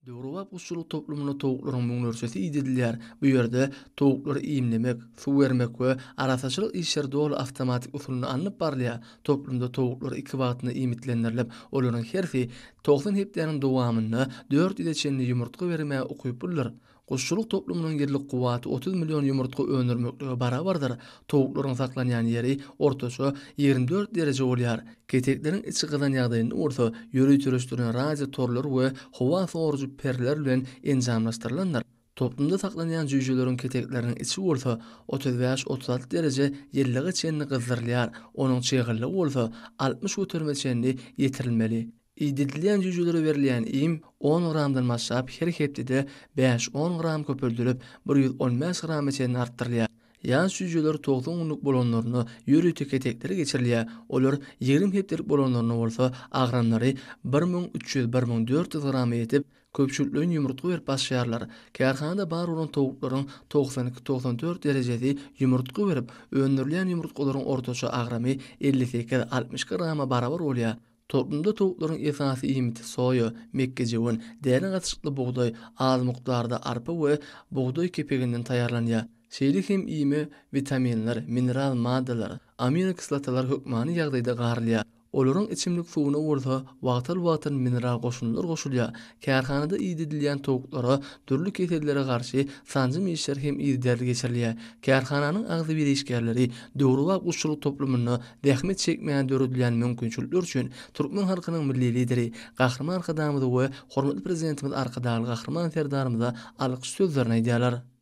Döwrebap guşçulyk toplumynda towuklaryň müňlerçesi idedilýär. Bu ýerde towuklary iýmlemek, suw bermek we arassaçylyk işleri doly awtomatik usulynda alnyp barylýar. Toplumda towuklar iki wagtyna iýmitlendirilip, olaryň hersi 90 hepdäniň dowamynda 400-e çenli ýumurtga bermäge ukyplydyr. Guşçulyk toplumynyň ýyllyk kuwwaty 30 million ýumurtga öndürmeklige barabardyr. Towuklaryň saklanýan ýeri ortaça 24 dereje bolýar. Ketekleriň içi gyzan ýagdaýynda bolsa ýöriteleşdirilen radio torlar we howa sorujy perler bilen enjamlaşdyrylandyr. Toplumda saklanýan jüýjeleriň ketekleriniň içi bolsa 35-36 dereje ýylylyga çenli gyzdyrylýar, onuň çyglylygy bolsa 60 göterime çenli ýetirilmeli. Idedilýän jüýjelere berilýän iým on gramdan başlap her hepdede bäş-on gram köpeldilip, 115 grama çenli artdyrylýar. Ýaş jüýjeler 90 günlük bolanlarynda ýörite keteklere geçirilýär, olar 20 hepdelik bolanlarynda bolsa agramlary 1300, 1400 grama ýetip, köpçülikleýin ýumurtga berip başlaýarlar. Kärhanada bar bolan towuklaryň 92-94 derejesi ýumurtga berip, öndürilýän ýumurtgalaryň ortaça agramy 58-62 grama barabar bolýar. Toplumda towuklaryň esasy iýmiti soýa, mekgejöwen, däne gatyşykly bugdaý, az mukdarda arpa we bugdaý kepeginden taýýarlanýar. Şeýle hem iýime witaminler, mineral maddalar, aminokislotalar hökmany ýagdaýda garylýar. Olaryň içimlik suwuna bolsa wagtal-wagtal mineral goşundylar goşulýar. Kärhanada idedilýän towuklara dürli kesellere garşy sanjym işleri hem yzygiderli geçirilýär. Kärhananyň agzybir işgärleri döwrebap guşçulyk toplumynda zähmet çekmäge döredilýän mümkinçilikler üçin türkmen halkynyň Milli Lideri Gahryman Arkadagymyza we hormatly Prezidentimiz Arkadagly Gahryman Serdarymyza alkyş sözlerini aýdýarlar.